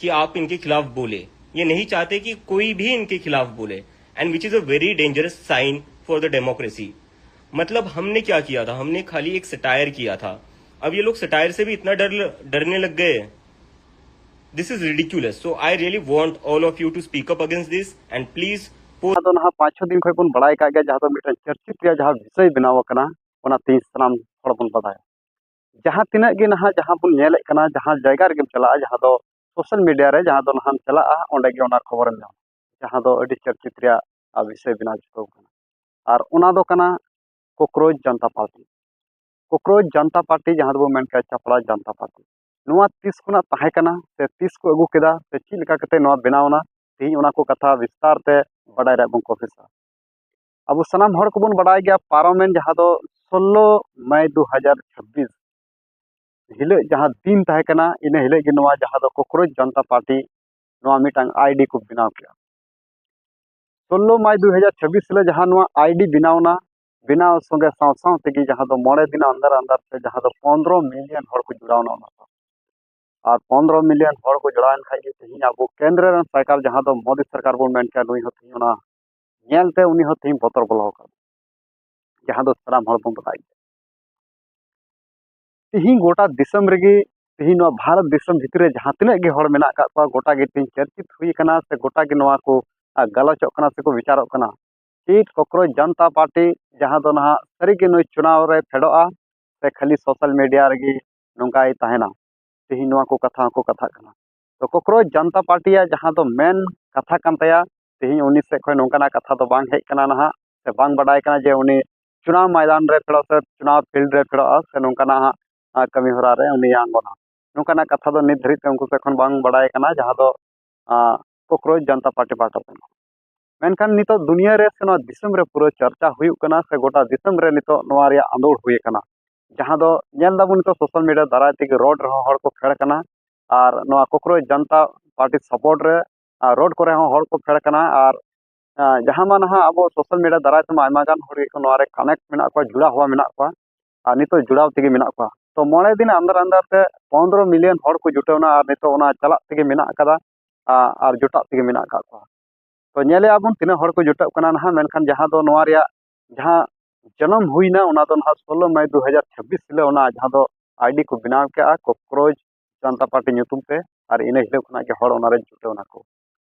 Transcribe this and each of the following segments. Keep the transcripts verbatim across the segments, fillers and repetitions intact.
कि आप इनके खिलाफ बोले, ये नहीं चाहते कि कोई भी इनके खिलाफ बोले, and which is a very dangerous sign for the democracy। मतलब हमने क्या किया था, हमने खाली एक सटायर किया था। अब ये लोग सटायर से भी इतना डर डरने लग गए। This is ridiculous, so I really want all of you to speak up against this and please post। ᱟᱫᱚ ᱱᱟᱦᱟᱜ ᱯᱟᱸᱪ ᱪᱷᱚ ᱫᱤᱱ ᱠᱷᱚᱱ ᱵᱚᱱ ᱵᱟᱲᱟᱭ ᱠᱟᱜ ᱜᱮᱭᱟ, ᱡᱟᱦᱟᱸ ᱫᱚ ᱢᱤᱫᱴᱟᱝ ᱪᱚᱨᱪᱤᱛ ᱨᱮᱭᱟᱜ ᱡᱟᱦᱟᱸ ᱵᱤᱥᱚᱭ ᱵᱮᱱᱟᱣ ᱟᱠᱟᱱᱟ, ᱚᱱᱟ ᱛᱮᱦᱮᱧ ᱥᱟᱱᱟᱢ ᱦᱚᱲ ᱵᱚᱱ ᱵᱟᱰᱟᱭᱟ᱾ ᱡᱟᱦᱟᱸ ᱛᱤᱱᱟᱹᱜ ᱜᱮ ᱱᱟᱦᱟᱜ ᱡᱟᱦᱟᱸ ᱵᱚᱱ ᱧᱮᱞᱮᱫ ᱠᱟᱱᱟ, ᱡᱟᱦᱟᱸ ᱡᱟᱭᱜᱟ ᱨᱮᱜᱮᱢ ᱪᱟᱞᱟᱜᱼᱟ, ᱡᱟᱦᱟᱸ ᱫᱚ ᱥᱳᱥᱟᱞ ᱢᱤᱰᱤᱭᱟ ᱨᱮ, ᱡᱟᱦᱟᱸ ᱫᱚ ᱱᱟᱦᱟᱜ ᱮᱢ ᱪᱟᱞᱟᱜᱼᱟ, ᱚᱸᱰᱮ ᱜᱮ ᱚᱱᱟ ᱠᱷᱚᱵᱚᱨᱮᱢ ᱧᱟᱢᱟ, ᱡᱟᱦᱟᱸ ᱫᱚ ᱟᱹᱰᱤ ᱪᱚᱨᱪᱤᱛ ᱨᱮᱭᱟᱜ ᱵᱤᱥᱚᱭ ᱵᱮᱱᱟᱣ ᱪᱩᱠᱟᱹᱣ ᱠᱟᱱᱟ᱾ ᱟᱨ ᱚᱱᱟ ᱫᱚ ᱠᱟᱱᱟ ᱠᱳᱠᱨᱳᱪ ᱡᱚᱱᱛᱟ ᱯᱟᱨᱴᱤ᱾ ᱠᱳᱠᱨᱳᱪ ᱡᱚᱱᱛᱟ ᱯᱟᱨᱴᱤ, ᱡᱟᱦᱟᱸ ᱫᱚᱵᱚ ᱢᱮᱱ ᱠᱮᱫᱟ ᱪᱟᱯᱲᱟ ᱡᱚᱱᱛᱟ ᱯᱟᱨᱴᱤ, ᱱᱚᱣᱟ ᱛᱤᱥ ᱠᱷᱚᱱᱟᱜ ᱛᱟᱦᱮᱸ ᱠᱟᱱᱟ ᱥᱮ ᱛᱤᱥ ᱠᱚ ᱟᱹᱜᱩ ᱠᱮᱫᱟ ᱥᱮ ᱪᱮᱫ ᱞᱮᱠᱟ ᱠᱟᱛᱮ ᱱᱚᱣᱟ ᱵᱮᱱᱟᱣ ᱮᱱᱟ, ᱛᱮᱦᱮᱧ ᱚᱱᱟ ᱠᱚ ᱠᱟᱛᱷᱟ ᱵᱤᱥᱛᱟᱨ ᱛᱮ ᱵᱟᱰᱟᱭ ᱨᱮᱭᱟᱜ ᱵᱚᱱ ᱠᱳᱥᱤᱥᱟ᱾ ᱟᱵᱚ ᱥᱟᱱᱟᱢ ᱦᱚᱲ ᱠᱚᱵᱚᱱ ᱵᱟᱰᱟᱭ ᱜᱮᱭᱟ, ᱯᱟᱨᱚᱢᱮᱱ ᱡᱟᱦᱟᱸ ᱫᱚ ᱥᱳᱞᱞᱳ ᱢᱟᱭ ᱫᱩ ᱦᱟᱡᱟᱨ ᱪᱷᱟᱵᱵᱤᱥ ᱦᱤᱞᱳᱜ ᱡᱟᱦᱟᱸ ᱫᱤᱱ ᱛᱟᱦᱮᱸ ᱠᱟᱱᱟ, ᱤᱱᱟᱹ ᱦᱤᱞᱳᱜ ᱜᱮ ᱱᱚᱣᱟ ᱡᱟᱦᱟᱸ ᱫᱚ ᱠᱳᱠᱨᱳᱪ ᱡᱚᱱᱛᱟ ᱯᱟᱨᱴᱤ ᱱᱚᱣᱟ ᱢᱤᱫᱴᱟᱝ ᱟᱭᱰᱤ ᱠᱚ ᱵᱮᱱᱟᱣ ᱠᱮᱫᱟ᱾ ᱥᱳᱞᱞᱳ ᱢᱟᱭ ᱫᱩ ᱦᱟᱡᱟᱨ ᱪᱷᱟᱵᱵᱤᱥ ᱦᱤᱞᱳᱜ ᱡᱟᱦᱟᱸ ᱱᱚᱣᱟ ᱟᱭᱰᱤ ᱵᱮᱱᱟᱣ ᱮᱱᱟ, ᱵᱮᱱᱟᱣ ᱥᱚᱸᱜᱮ ᱥᱟᱶ ᱥᱟᱶ ᱛᱮᱜᱮ ᱡᱟᱦᱟᱸ ᱫᱚ ᱢᱚᱬᱮ ᱫᱤᱱ ᱟᱱᱫᱟᱨ ᱟᱱᱫᱟᱨ ᱛᱮ ᱡᱟᱦᱟᱸ ᱫᱚ ᱯᱚᱱᱨᱚ ᱢᱤᱞᱤᱭᱚᱱ ᱦᱚᱲ ᱠᱚ ᱡᱚᱲᱟᱣ ᱮᱱᱟ ᱚᱱᱟ ᱥᱟᱶ᱾ ᱟᱨ ᱯᱚᱱᱨᱚ ᱢᱤᱞᱤᱭᱚᱱ ᱦᱚᱲ ᱠᱚ ᱡᱚᱲᱟᱣ ᱮᱱ ᱠᱷᱟᱡ ᱜᱮ ᱛᱮᱦᱮᱧ ᱟᱵᱚ ᱠᱮᱱᱫᱨᱚ ᱨᱮᱱ ᱥᱚᱨᱠᱟᱨ, ᱡᱟᱦᱟᱸ ᱫᱚ ᱢᱳᱫᱤ ᱥᱚᱨᱠᱟᱨ ᱵᱚᱱ ᱢᱮᱱ ᱠᱮᱭᱟ, ᱱᱩᱭ ᱦᱚᱸ ᱛᱮᱦᱮᱧ ᱚᱱᱟ ᱧᱮᱞᱛᱮ ᱩᱱᱤ ᱦᱚᱸ ᱛᱮᱦᱮᱧ ᱵᱚᱛᱚᱨ ᱵᱚᱞᱚ ᱟᱠᱟᱫ, ᱡᱟᱦᱟᱸ ᱫᱚ ᱥᱟᱱᱟᱢ ᱦᱚᱲ ᱵᱚᱱ ᱵᱟᱰᱟᱭ ᱜᱮᱭᱟ᱾ ᱛᱮᱦᱮᱧ ᱜᱚᱴᱟ ᱫᱤᱥᱚᱢ ᱨᱮᱜᱮ, ᱛᱮᱦᱮᱧ ᱱᱚᱣᱟ ᱵᱷᱟᱨᱚᱛ ᱫᱤᱥᱚᱢ ᱵᱷᱤᱛᱨᱤ ᱨᱮ ᱡᱟᱦᱟᱸ ᱛᱤᱱᱟᱹᱜ ᱜᱮ ᱦᱚᱲ ᱢᱮᱱᱟᱜ ᱟᱠᱟᱫ ᱠᱚᱣᱟ, ᱜᱚᱴᱟ ᱜᱮ ᱛᱮᱦᱮᱧ ᱪᱚᱨᱪᱤᱛ ᱦᱩᱭ ᱟᱠᱟᱱᱟ ᱥᱮ ᱜᱚᱴᱟ ᱜᱮ ᱱᱚᱣᱟ ᱠᱚ, ᱟ, ᱜᱟᱞᱚᱪᱚᱜ ᱠᱟᱱᱟ ᱥᱮᱠᱚ ᱵᱤᱪᱟᱨᱚᱜ ᱠᱟᱱᱟ᱾ ᱪᱮᱫ ᱠᱳᱠᱨᱳᱪ ᱡᱚᱱᱛᱟ ᱯᱟᱨᱴᱤ, ᱡᱟᱦᱟᱸ ᱫᱚ ᱱᱟᱦᱟᱜ ᱥᱟᱹᱨᱤᱜᱮ ᱱᱩᱭ ᱪᱩᱱᱟᱣ ᱨᱮ ᱯᱷᱮᱰᱚᱜᱼᱟ ᱥᱮ ᱠᱷᱟᱹᱞᱤ ᱥᱳᱥᱟᱞ ᱢᱤᱰᱤᱭᱟ ᱨᱮᱜᱮ ᱱᱚᱝᱠᱟᱭ ᱛᱟᱦᱮᱱᱟ, ᱛᱮᱦᱮᱧ ᱱᱚᱣᱟ ᱠᱚ ᱠᱟᱛᱷᱟ ᱦᱚᱸᱠᱚ ᱠᱟᱛᱷᱟᱜ ᱠᱟᱱᱟ᱾ ᱛᱚ ᱠᱳᱠᱨᱳᱪ ᱡᱚᱱᱛᱟ ᱯᱟᱨᱴᱤᱭᱟᱜ ᱡᱟᱦᱟᱸ ᱫᱚ ᱢᱮᱱ ᱠᱟᱛᱷᱟ ᱠᱟᱱ ᱛᱟᱭᱟ, ᱛᱮᱦᱮᱧ ᱩᱱᱤ ᱥᱮᱫ ᱠᱷᱚᱱ ᱱᱚᱝᱠᱟᱱᱟᱜ ᱠᱟᱛᱷᱟ ᱫᱚ ᱵᱟᱝ ᱦᱮᱡ ᱠᱟᱱᱟ ᱱᱟᱦᱟᱜ, ᱥᱮ ᱵᱟᱝ ᱵᱟᱰᱟᱭ ᱠᱟᱱᱟ ᱡᱮ ᱩᱱᱤ ᱪᱩᱱᱟᱣ ᱢᱚᱭᱫᱟᱱ ᱨᱮ ᱯᱷᱮᱰᱚᱜ ᱥᱮ ᱪᱩᱱᱟᱣ ᱯᱷᱤᱞᱰ ᱨᱮ ᱯᱷᱮᱰᱚᱜᱼᱟ ᱥᱮ ᱱᱚᱝᱠᱟᱱᱟᱜ ᱦᱟᱸᱜ, ᱟ, ᱠᱟᱹᱢᱤ ᱦᱚᱨᱟ ᱨᱮ ᱩᱱᱤ ᱟᱬᱜᱚᱱᱟ᱾ ᱱᱚᱝᱠᱟᱱᱟᱜ ᱠᱟᱛᱷᱟ ᱫᱚ ᱱᱤᱛ ᱫᱷᱟᱹᱨᱤᱡ ᱛᱮ ᱩᱱᱠᱩ ᱥᱮᱫ ᱠᱷᱚᱱ ᱵᱟᱝ ᱵᱟᱰᱟᱭ ᱠᱟᱱᱟ, ᱡᱟᱦᱟᱸ ᱫᱚ, ᱟ, ᱠᱳᱠᱨᱳᱪ ᱡᱚᱱᱛᱟ ᱯᱟᱨᱴᱤ ᱯᱟᱦᱴᱟ ᱥᱮᱫ ᱠᱷᱚᱱ᱾ ᱢᱮᱱᱠᱷᱟᱱ ᱱᱤᱛᱚᱜ ᱫᱩᱱᱤᱭᱟᱹ ᱨᱮ ᱥᱮ ᱱᱚᱣᱟ ᱫᱤᱥᱚᱢ ᱨᱮ ᱯᱩᱨᱟᱹ ᱪᱚᱨᱪᱟ ᱦᱩᱭᱩᱜ ᱠᱟᱱᱟ ᱥᱮ ᱜᱚᱴᱟ ᱫᱤᱥᱚᱢ ᱨᱮ ᱱᱤᱛᱚᱜ ᱱᱚᱣᱟ ᱨᱮᱭᱟᱜ ᱟᱸᱫᱳᱲ ᱦᱩᱭ ᱟᱠᱟᱱᱟ, ᱡᱟᱦᱟᱸ ᱫᱚ ᱧᱮᱞ ᱫᱟᱵᱚᱱ ᱱᱤᱛᱚᱜ ᱥᱳᱥᱟᱞ ᱢᱤᱰᱤᱭᱟ ᱫᱟᱨᱟᱭ ᱛᱮᱜᱮ ᱨᱳᱰ ᱨᱮᱦᱚᱸ ᱦᱚᱲ ᱠᱚ ᱯᱷᱮᱰ ᱠᱟᱱᱟ᱾ ᱟᱨ ᱱᱚᱣᱟ ᱠᱳᱠᱨᱳᱪ ᱡᱚᱱᱛᱟ ᱯᱟᱨᱴᱤ ᱥᱟᱯᱳᱨᱴ ᱨᱮ, ᱟᱨ ᱨᱳᱰ ᱠᱚᱨᱮ ᱦᱚᱸ ᱦᱚᱲ ᱠᱚ ᱯᱷᱮᱰ ᱠᱟᱱᱟ᱾ ᱟᱨ, ᱟ, ᱡᱟᱦᱟᱸ ᱢᱟ ᱱᱟᱦᱟᱜ ᱟᱵᱚ ᱥᱳᱥᱟᱞ ᱢᱤᱰᱤᱭᱟ ᱫᱟᱨᱟᱭ ᱛᱮᱢᱟ ᱟᱭᱢᱟ ᱜᱟᱱ ᱦᱚᱲ ᱜᱮᱠᱚ ᱱᱚᱣᱟ ᱨᱮ ᱠᱟᱱᱮᱠᱴ ᱢᱮᱱᱟᱜ ᱠᱚᱣᱟ, ᱡᱩᱲᱟᱣ ᱦᱚᱣᱟ ᱢᱮᱱᱟᱜ ᱠᱚᱣᱟ, ᱟᱨ ᱱᱤᱛᱚᱜ ᱡᱩᱲᱟᱣ ᱛᱮᱜᱮ ᱢᱮᱱᱟᱜ ᱠᱚᱣᱟ᱾ ᱛᱚ ᱢᱚᱬᱮ ᱫᱤᱱ ᱟᱱᱫᱟᱨ ᱟᱱᱫᱟᱨ ᱛᱮ ᱯᱚᱱᱫᱽᱨᱚ ᱢᱤᱞᱤᱭᱚᱱ ᱦᱚᱲ ᱠᱚ ᱡᱩᱴᱟᱹᱣᱱᱟ ᱟᱨ ᱱᱤᱛᱚᱜ ᱚᱱᱟ ᱪᱟᱞᱟᱜ ᱛᱮᱜᱮ ᱢᱮᱱᱟᱜ ᱟᱠᱟᱫᱟ᱾ ᱟ-, ᱟᱨ ᱡᱚᱴᱟᱜ ᱛᱮᱜᱮ ᱢᱮᱱᱟᱜ ᱟᱠᱟᱫ ᱠᱚᱣᱟ᱾ ᱛᱚ ᱧᱮᱞᱮᱜᱼᱟ ᱵᱚᱱ ᱛᱤᱱᱟᱹᱜ ᱦᱚᱲ ᱠᱚ ᱡᱩᱴᱟᱹᱜ ᱠᱟᱱᱟ ᱱᱟᱦᱟᱜ, ᱢᱮᱱᱠᱷᱟᱱ ᱡᱟᱦᱟᱸ ᱫᱚ ᱱᱚᱣᱟ ᱨᱮᱭᱟᱜ ᱡᱟᱦᱟᱸ ᱡᱟᱱᱟᱢ ᱦᱩᱭᱱᱟ ᱚᱱᱟ ᱫᱚ ᱱᱟᱦᱟᱜ ᱥᱳᱞᱞᱳ ᱢᱟᱭ ᱫᱩ ᱦᱟᱡᱟᱨ ᱪᱷᱟᱵᱵᱤᱥ ᱦᱤᱞᱳᱜ ᱚᱱᱟ ᱡᱟᱦᱟᱸ ᱫᱚ ᱟᱭᱰᱤ ᱠᱚ ᱵᱮᱱᱟᱣ ᱠᱮᱜᱼᱟ ᱠᱚᱠᱨᱳᱪ ᱡᱟᱱᱛᱟ ᱯᱟᱨᱴᱤ ᱧᱩᱛᱩᱢ ᱛᱮ, ᱟᱨ ᱤᱱᱟᱹ ᱦᱤᱞᱳᱜ ᱠᱷᱚᱱᱟᱜ ᱜᱮ ᱦᱚᱲ ᱚᱱᱟᱨᱮ ᱡᱩᱴᱟᱹᱣ ᱱᱟᱠᱚ᱾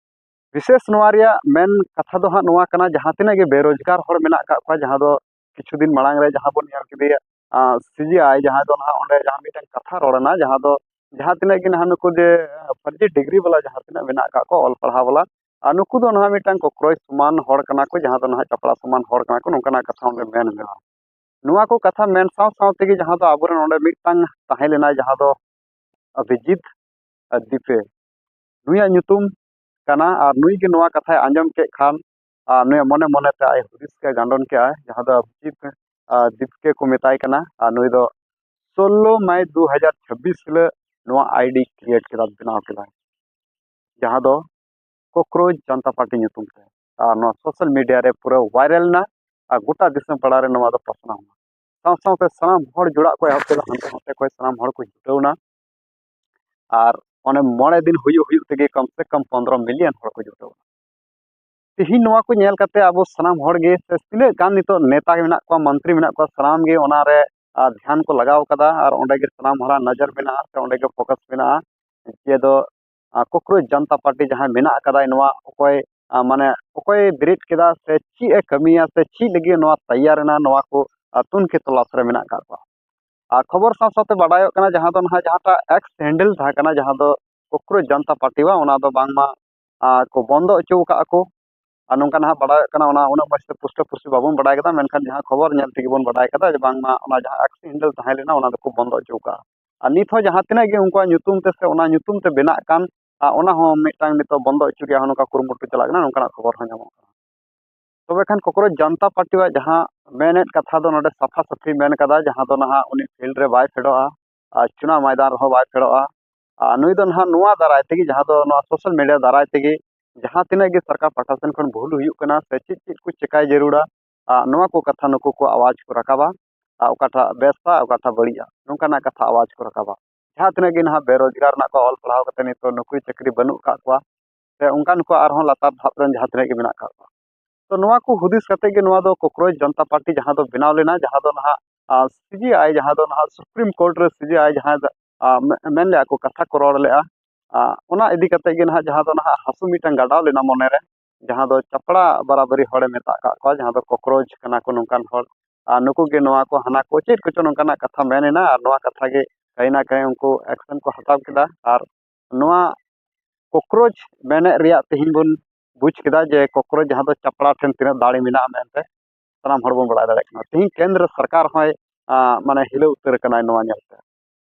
ᱵᱤᱥᱮᱥ ᱱᱚᱣᱟ ᱨᱮᱭᱟᱜ ᱢᱮᱱ ᱠᱟᱛᱷᱟ ᱫᱚ ᱦᱟᱸᱜ ᱱᱚᱣᱟ ᱠᱟᱱᱟ, ᱡᱟᱦᱟᱸ ᱛᱤᱱᱟᱹᱜ ᱜᱮ ᱵᱮᱨᱳᱡᱽᱜᱟᱨ ᱦᱚᱲ ᱢᱮᱱᱟᱜ ᱟᱠᱟᱫ ᱠᱚᱣᱟ, ᱡᱟᱦᱟᱸ ᱫᱚ ᱠᱤᱪᱷᱩ ᱫᱤᱱ ᱢᱟᱲᱟᱝ ᱨᱮ ᱡᱟᱦᱟᱸ ᱵᱚᱱ ᱧᱮᱞ ᱠᱮᱫᱮᱭᱟ, ᱟᱸ, ᱥᱤ ᱡᱤ ᱟᱭ, ᱡᱟᱦᱟᱸ ᱫᱚ ᱱᱟᱦᱟᱜ ᱚᱸᱰᱮ ᱡᱟᱦᱟᱸ ᱢᱤᱫᱴᱟᱝ ᱠᱟᱛᱷᱟ ᱨᱚᱲ ᱮᱱᱟ, ᱡᱟᱦᱟᱸ ᱫᱚ ᱡᱟᱦᱟᱸ ᱛᱤᱱᱟᱹᱜ ᱜᱮ ᱱᱟᱦᱟᱜ ᱱᱩᱠᱩ ᱡᱮ ᱯᱷᱟᱨᱡᱤ ᱰᱤᱜᱽᱨᱤ ᱵᱟᱞᱟ ᱡᱟᱦᱟᱸ ᱛᱤᱱᱟᱹᱜ ᱢᱮᱱᱟᱜ ᱟᱠᱟᱫ ᱠᱚ ᱚᱞ ᱯᱟᱲᱦᱟᱣ ᱵᱟᱞᱟ, ᱟᱨ ᱱᱩᱠᱩ ᱫᱚ ᱱᱟᱦᱟᱜ ᱢᱤᱫᱴᱟᱝ ᱠᱚᱠᱨᱳᱪ ᱥᱚᱢᱟᱱ ᱦᱚᱲ ᱠᱟᱱᱟ ᱠᱚ, ᱡᱟᱦᱟᱸ ᱫᱚ ᱱᱟᱦᱟᱜ ᱪᱟᱯᱲᱟ ᱥᱚᱢᱟᱱ ᱦᱚᱲ ᱠᱟᱱᱟ ᱠᱚ, ᱱᱚᱝᱠᱟᱱᱟᱜ ᱠᱟᱛᱷᱟ ᱚᱸᱰᱮ ᱢᱮᱱ ᱢᱮᱱᱟᱜᱼᱟ᱾ ᱱᱚᱣᱟ ᱠᱚ ᱠᱟᱛᱷᱟ ᱢᱮᱱ ᱥᱟᱶ ᱥᱟᱶ ᱛᱮᱜᱮ ᱡᱟᱦᱟᱸ ᱫᱚ ᱟᱵᱚᱨᱮᱱ ᱚᱸᱰᱮ ᱢᱤᱫᱴᱟᱝ ᱛᱟᱦᱮᱸ ᱞᱮᱱᱟᱭ, ᱡᱟᱦᱟᱸ ᱫᱚ ᱚᱵᱷᱤᱡᱤᱛ ᱫᱤᱯᱮ, ᱱᱩᱭᱟᱜ ᱧᱩᱛᱩᱢ ᱠᱟᱱᱟ᱾ ᱟᱨ ᱱᱩᱭ ᱜᱮ ᱱᱚᱣᱟ ᱠᱟᱛᱷᱟᱭ ᱟᱸᱡᱚᱢ ᱠᱮᱫ ᱠᱷᱟᱱ, ᱟᱨ ᱱᱩᱭᱟᱜ ᱢᱚᱱᱮ ᱢᱚᱱᱮᱛᱮ ᱟᱡ ᱦᱩᱫᱤᱥ ᱜᱮ ᱜᱟᱱᱰᱚᱱ ᱠᱮᱜᱼᱟᱭ, ᱡᱟᱦᱟᱸ ᱫᱚ ᱚᱵᱷᱤᱡᱤᱛ, ᱟᱨ, ᱫᱤᱯᱠᱮ ᱠᱚ ᱢᱮᱛᱟᱭ ᱠᱟᱱᱟ᱾ ᱟᱨ ᱱᱩᱭ ᱫᱚ ᱥᱳᱞᱞᱳ ᱢᱟᱭ ᱫᱩ ᱦᱟᱡᱟᱨ ᱪᱷᱟᱵᱵᱤᱥ ᱦᱤᱞᱳᱜ ᱱᱚᱣᱟ ᱟᱭᱰᱤ ᱠᱨᱤᱭᱮᱴ ᱠᱮᱫᱟ, ᱵᱮᱱᱟᱣ ᱠᱮᱫᱟᱭ, ᱡᱟᱦᱟᱸ ᱫᱚ ᱠᱚᱠᱨᱳᱪ ᱡᱟᱱᱛᱟ ᱯᱟᱨᱴᱤ ᱧᱩᱛᱩᱢ ᱛᱮ᱾ ᱟᱨ ᱱᱚᱣᱟ ᱥᱳᱥᱟᱞ ᱢᱤᱰᱤᱭᱟ ᱨᱮ ᱯᱩᱨᱟᱹ ᱵᱷᱟᱭᱨᱟᱞ ᱮᱱᱟ ᱟᱨ ᱜᱚᱴᱟ ᱫᱤᱥᱚᱢ ᱯᱟᱲᱟ ᱨᱮ ᱱᱚᱣᱟ ᱫᱚ ᱯᱟᱥᱱᱟᱣ ᱮᱱᱟ᱾ ᱥᱟᱶ ᱥᱟᱶᱛᱮ ᱥᱟᱱᱟᱢ ᱦᱚᱲ ᱡᱚᱲᱟᱜ ᱠᱚ ᱮᱦᱚᱵ ᱠᱮᱫᱟ, ᱦᱟᱱᱛᱮ ᱱᱟᱛᱮ ᱠᱷᱚᱱ ᱥᱟᱱᱟᱢ ᱦᱚᱲ ᱠᱚ ᱡᱩᱴᱟᱹᱣ ᱮᱱᱟ᱾ ᱟᱨ ᱚᱱᱮ ᱢᱚᱬᱮ ᱫᱤᱱ ᱦᱩᱭᱩᱜ ᱦᱩᱭᱩᱜ ᱛᱮᱜᱮ ᱠᱚᱢ ᱥᱮ ᱠᱚᱢ ᱯᱚᱱᱫᱽᱨᱚ ᱢᱤᱞᱤᱭᱚᱱ ᱦᱚᱲ ᱠᱚ ᱡᱩᱴᱟᱹᱣ ᱮᱱᱟ᱾ ᱛᱮᱦᱮᱧ ᱱᱚᱣᱟ ᱠᱚ ᱧᱮᱞ ᱠᱟᱛᱮ ᱟᱵᱚ ᱥᱟᱱᱟᱢ ᱦᱚᱲ ᱜᱮ, ᱥᱮ ᱛᱤᱱᱟᱹᱜ ᱜᱟᱱ ᱱᱤᱛᱚᱜ ᱱᱮᱛᱟ ᱜᱮ ᱢᱮᱱᱟᱜ ᱠᱚᱣᱟ, ᱢᱚᱱᱛᱨᱤ ᱢᱮᱱᱟᱜ ᱠᱚᱣᱟ, ᱥᱟᱱᱟᱢ ᱜᱮ ᱚᱱᱟ ᱨᱮ, ᱟᱨ, ᱫᱷᱮᱭᱟᱱ ᱠᱚ ᱞᱟᱜᱟᱣ ᱠᱟᱫᱟ ᱟᱨ ᱚᱸᱰᱮ ᱜᱮ ᱥᱟᱱᱟᱢ ᱦᱚᱲᱟᱜ ᱱᱚᱡᱚᱨ ᱢᱮᱱᱟᱜᱼᱟ ᱥᱮ ᱚᱸᱰᱮ ᱜᱮ ᱯᱷᱳᱠᱟᱥ ᱢᱮᱱᱟᱜᱼᱟ᱾ ᱡᱮ ᱫᱚ, ᱟᱨ, ᱠᱚᱠᱨᱳᱪ ᱡᱟᱱᱛᱟ ᱯᱟᱨᱴᱤ ᱡᱟᱦᱟᱸᱭ ᱢᱮᱱᱟᱜ ᱟᱠᱟᱫᱟᱭ, ᱱᱚᱣᱟ ᱚᱠᱚᱭ, ᱟᱨ, ᱢᱟᱱᱮ ᱚᱠᱚᱭ ᱵᱮᱨᱮᱫ ᱠᱮᱫᱟ ᱥᱮ ᱪᱮᱫ ᱮ ᱠᱟᱹᱢᱤᱭᱟ ᱥᱮ ᱪᱮᱫ ᱞᱟᱹᱜᱤᱫ ᱱᱚᱣᱟ ᱛᱮᱭᱟᱨ ᱮᱱᱟ, ᱱᱚᱣᱟ ᱠᱚ, ᱟᱨ, ᱛᱩᱱᱠᱷᱤ ᱛᱚᱞᱟᱥ ᱨᱮ ᱢᱮᱱᱟᱜ ᱟᱠᱟᱫ ᱠᱚᱣᱟ᱾ ᱟᱨ ᱠᱷᱚᱵᱚᱨ ᱥᱟᱶ ᱥᱟᱶᱛᱮ ᱵᱟᱰᱟᱭᱚᱜ ᱠᱟᱱᱟ, ᱡᱟᱦᱟᱸ ᱫᱚ ᱱᱟᱦᱟᱜ ᱡᱟᱦᱟᱸᱴᱟᱜ ᱮᱠᱥ ᱦᱮᱱᱰᱮᱞ ᱛᱟᱦᱮᱸ ᱠᱟᱱᱟ, ᱡᱟᱦᱟᱸ ᱫᱚ ᱠᱚᱠᱨᱳᱪ ᱡᱟᱱᱛᱟ ᱯᱟᱨᱴᱤᱣᱟᱜ, ᱚᱱᱟ ᱫᱚ ᱵᱟᱝᱢᱟ, ᱟᱨ, ᱠᱚ ᱵᱚᱱᱫᱚ ᱦᱚᱪᱚ ᱟᱠᱟᱫᱼᱟ ᱠᱚ᱾ ᱟᱨ ᱱᱚᱝᱠᱟ ᱱᱟᱦᱟᱜ ᱵᱟᱰᱟᱭᱚᱜ ᱠᱟᱱᱟ, ᱚᱱᱟ ᱩᱱᱟᱹᱜ ᱢᱚᱡᱽ ᱛᱮ ᱯᱩᱥᱴᱟᱹ ᱯᱩᱥᱴᱤ ᱵᱟᱵᱚᱱ ᱵᱟᱰᱟᱭ ᱠᱟᱫᱟ, ᱢᱮᱱᱠᱷᱟᱱ ᱡᱟᱦᱟᱸ ᱠᱷᱚᱵᱚᱨ ᱧᱮᱞ ᱛᱮᱜᱮ ᱵᱚᱱ ᱵᱟᱰᱟᱭ ᱠᱟᱫᱟ ᱡᱮ ᱵᱟᱝᱢᱟ ᱚᱱᱟ ᱡᱟᱦᱟᱸ ᱮᱠᱥ ᱦᱮᱱᱰᱮᱞ ᱛᱟᱦᱮᱸ ᱞᱮᱱᱟ, ᱚᱱᱟ ᱫᱚᱠᱚ ᱵᱚᱱᱫᱚ ᱦᱚᱪᱚ ᱟᱠᱟᱫᱼᱟ᱾ ᱟᱨ ᱱᱤᱛ ᱦᱚᱸ ᱡᱟᱦᱟᱸ ᱛᱤᱱᱟᱹᱜ ᱜᱮ ᱩᱱᱠᱩᱣᱟᱜ ᱧᱩᱛᱩᱢ ᱛᱮ ᱥᱮ ᱚᱱᱟ ᱧᱩᱛᱩᱢ ᱛᱮ ᱵᱮᱱᱟᱜ ᱠᱟᱱ, ᱟᱨ, ᱚᱱᱟ ᱦᱚᱸ ᱢᱤᱫᱴᱟᱝ ᱱᱤᱛᱚᱜ ᱵᱚᱱᱫᱚ ᱦᱚᱪᱚ ᱨᱮᱭᱟᱜ ᱦᱚᱸ ᱱᱚᱝᱠᱟ ᱠᱩᱨᱩᱢᱩᱴᱩ ᱪᱟᱞᱟᱜ ᱠᱟᱱᱟ, ᱱᱚᱝᱠᱟᱱᱟᱜ ᱠᱷᱚᱵᱚᱨ ᱦᱚᱸ ᱧᱟᱢᱚᱜ ᱠᱟᱱᱟ᱾ ᱛᱚᱵᱮ ᱠᱷᱟᱱ ᱠᱚᱠᱨᱳᱪ ᱡᱟᱱᱛᱟ ᱯᱟᱨᱴᱤᱣᱟᱜ ᱡᱟᱦᱟᱸ ᱢᱮᱱᱮᱫ ᱠᱟᱛᱷᱟ ᱫᱚ ᱱᱚᱰᱮ ᱥᱟᱯᱷᱟ ᱥᱟᱹᱯᱷᱤ ᱢᱮᱱ ᱠᱟᱫᱟ, ᱡᱟᱦᱟᱸ ᱫᱚ ᱱᱟᱦᱟᱜ ᱩᱱᱤ ᱯᱷᱤᱞᱰ ᱨᱮ ᱵᱟᱭ ᱯᱷᱮᱰᱚᱜᱼᱟ ᱟᱨ ᱪᱩᱱᱟᱣ ᱢᱚᱭᱫᱟᱱ ᱨᱮᱦᱚᱸ ᱵᱟᱭ ᱯᱷᱮᱰᱚᱜᱼᱟ᱾ ᱟᱨ ᱱᱩᱭ ᱫᱚ ᱱᱟᱦᱟᱜ ᱱᱚᱣᱟ ᱫᱟᱨᱟᱭ ᱛᱮᱜᱮ, ᱡᱟᱦᱟᱸ ᱫᱚ ᱱᱚᱣᱟ ᱥᱳᱥᱟᱞ ᱢᱤᱰᱤᱭᱟ ᱫᱟᱨᱟᱭ ᱛᱮᱜᱮ ᱡᱟᱦᱟᱸ ᱛᱤᱱᱟᱹᱜ ᱜᱮ ᱥᱚᱨᱠᱟᱨ ᱯᱟᱦᱴᱟ ᱥᱮᱱ ᱠᱷᱚᱱ ᱵᱷᱩᱞ ᱦᱩᱭᱩᱜ ᱠᱟᱱᱟ ᱥᱮ ᱪᱮᱫ ᱪᱮᱫ ᱠᱚ ᱪᱮᱠᱟᱭ ᱡᱟᱹᱨᱩᱲᱟ, ᱟᱨ ᱱᱚᱣᱟ ᱠᱚ ᱠᱟᱛᱷᱟ ᱱᱩᱠᱩ ᱠᱚ ᱟᱣᱟᱡᱽ ᱠᱚ ᱨᱟᱠᱟᱵᱟ᱾ ᱟᱨ ᱚᱠᱟᱴᱟᱜ ᱵᱮᱥᱟ, ᱚᱠᱟᱴᱟᱜ ᱵᱟᱹᱲᱤᱡᱼᱟ, ᱱᱚᱝᱠᱟᱱᱟᱜ ᱠᱟᱛᱷᱟ ᱟᱣᱟᱡᱽ ᱠᱚ ᱨᱟᱠᱟᱵᱟ᱾ ᱡᱟᱦᱟᱸ ᱛᱤᱱᱟᱹᱜ ᱜᱮ ᱱᱟᱦᱟᱜ ᱵᱮᱨᱳᱡᱽᱜᱟᱨ ᱨᱮᱱᱟᱜ ᱠᱚ ᱚᱞ ᱯᱟᱲᱦᱟᱣ ᱠᱟᱛᱮ ᱱᱤᱛᱚᱜ ᱱᱚᱠᱨᱤ ᱪᱟᱹᱠᱨᱤ ᱵᱟᱹᱱᱩᱜ ᱟᱠᱟᱫ ᱠᱚᱣᱟ, ᱥᱮ ᱚᱱᱠᱟᱱ ᱠᱚ ᱟᱨᱦᱚᱸ ᱞᱟᱛᱟᱨ ᱫᱷᱟᱯ ᱨᱮᱱ ᱡᱟᱦᱟᱸ ᱛᱤᱱᱟᱹᱜ ᱜᱮ ᱢᱮᱱᱟᱜ ᱟᱠᱟᱫ ᱠᱚᱣᱟ᱾ ᱛᱚ ᱱᱚᱣᱟ ᱠᱚ ᱦᱩᱫᱤᱥ ᱠᱟᱛᱮ ᱜᱮ ᱱᱚᱣᱟ ᱫᱚ ᱠᱚᱠᱨᱳᱪ ᱡᱚᱱᱛᱟ ᱯᱟᱨᱴᱤ ᱡᱟᱦᱟᱸ ᱫᱚ ᱵᱮᱱᱟᱣ ᱞᱮᱱᱟ, ᱡᱟᱦᱟᱸ ᱫᱚ ᱱᱟᱦᱟᱜ, ᱟᱨ, ᱥᱤ ᱡᱤ ᱟᱭ, ᱡᱟᱦᱟᱸ ᱫᱚ ᱱᱟᱦᱟᱜ ᱥᱩᱯᱨᱤᱢ ᱠᱳᱨᱴ ᱨᱮ ᱥᱤ ᱡᱤ ᱟᱭ ᱡᱟᱦᱟᱸ ᱫᱚ, ᱟᱨ, ᱢᱮ-, ᱢᱮᱱ ᱞᱮᱜᱼᱟ ᱠᱚ, ᱠᱟᱛᱷᱟ ᱠᱚ ᱨᱚᱲ ᱞᱮᱜᱼᱟ, ᱟᱨ, ᱚᱱᱟ ᱤᱫᱤ ᱠᱟᱛᱮ ᱜᱮ ᱱᱟᱦᱟᱜ ᱡᱟᱦᱟᱸ ᱫᱚ ᱱᱟᱦᱟᱜ ᱦᱟᱹᱥᱩ ᱢᱤᱫᱴᱟᱝ ᱜᱟᱰᱟᱣ ᱞᱮᱱᱟ ᱢᱚᱱᱮ ᱨᱮ, ᱡᱟᱦᱟᱸ ᱫᱚ ᱪᱟᱯᱲᱟ ᱵᱟᱨᱟᱵᱟᱨᱤ ᱦᱚᱲᱮ ᱢᱮᱛᱟᱜ ᱠᱟᱜ ᱠᱚᱣᱟ, ᱡᱟᱦᱟᱸ ᱫᱚ ᱠᱚᱠᱨᱳᱪ ᱠᱟᱱᱟ ᱠᱚ ᱱᱚᱝᱠᱟᱱ ᱦᱚᱲ, ᱟᱨ ᱱᱩᱠᱩ ᱜᱮ ᱱᱚᱣᱟ ᱠᱚ ᱦᱟᱱᱟ ᱠᱚ ᱪᱮᱫ ᱠᱚᱪᱚ ᱱᱚᱝᱠᱟᱱᱟᱜ ᱠᱟᱛᱷᱟ ᱢᱮᱱ ᱮᱱᱟ, ᱟᱨ ᱱᱚᱣᱟ ᱠᱟᱛᱷᱟ ᱜᱮ ᱠᱟᱹᱦᱤ ᱱᱟ ᱠᱟᱹᱦᱤ ᱩᱱᱠᱩ ᱮᱠᱥᱮᱱ ᱠᱚ ᱦᱟᱛᱟᱣ ᱠᱮᱫᱟ᱾ ᱟᱨ ᱱᱚᱣᱟ ᱠᱚᱠᱨᱳᱪ ᱢᱮᱱᱮᱫ ᱨᱮᱭᱟᱜ ᱛᱮᱦᱮᱧ ᱵᱚᱱ ᱵᱩᱡᱽ ᱠᱮᱫᱟ ᱡᱮ ᱠᱚᱠᱨᱳᱪ ᱡᱟᱦᱟᱸ ᱫᱚ ᱪᱟᱯᱲᱟ ᱴᱷᱮᱱ ᱛᱤᱱᱟᱹᱜ ᱫᱟᱲᱮ ᱢᱮᱱᱟᱜᱼᱟ ᱢᱮᱱᱛᱮ ᱥᱟᱱᱟᱢ ᱦᱚᱲ ᱵᱚᱱ ᱵᱟᱲᱟᱭ ᱫᱟᱲᱮᱭᱟᱜ ᱠᱟᱱᱟ᱾ ᱛᱮᱦᱮᱧ ᱠᱮᱱᱫᱨᱚ ᱥᱚᱨᱠᱟᱨ ᱦᱚᱸᱭ, ᱟᱸ, ᱢᱟᱱᱮ ᱦᱤᱞᱟᱹᱣ ᱩᱛᱟᱹᱨ ᱟᱠᱟᱱᱟᱭ ᱱᱚᱣᱟ ᱧᱮᱞᱛᱮ,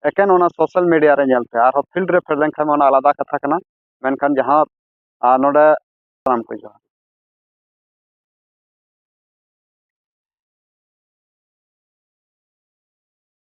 ᱮᱠᱮᱱ ᱚᱱᱟ ᱥᱳᱥᱟᱞ ᱢᱤᱰᱤᱭᱟ ᱨᱮ ᱧᱮᱞᱛᱮ, ᱟᱨᱦᱚᱸ ᱯᱷᱤᱞᱰ ᱨᱮ ᱯᱷᱮᱰ ᱞᱮᱱᱠᱷᱟᱱ ᱢᱟ ᱚᱱᱟ ᱟᱞᱟᱫᱟ ᱠᱟᱛᱷᱟ ᱠᱟᱱᱟ, ᱢᱮᱱᱠᱷᱟᱱ ᱡᱟᱦᱟᱸ, ᱟᱸ, ᱱᱚᱰᱮ ᱥᱟᱱᱟᱢ ᱠᱚ ᱡᱚᱦᱟᱨ᱾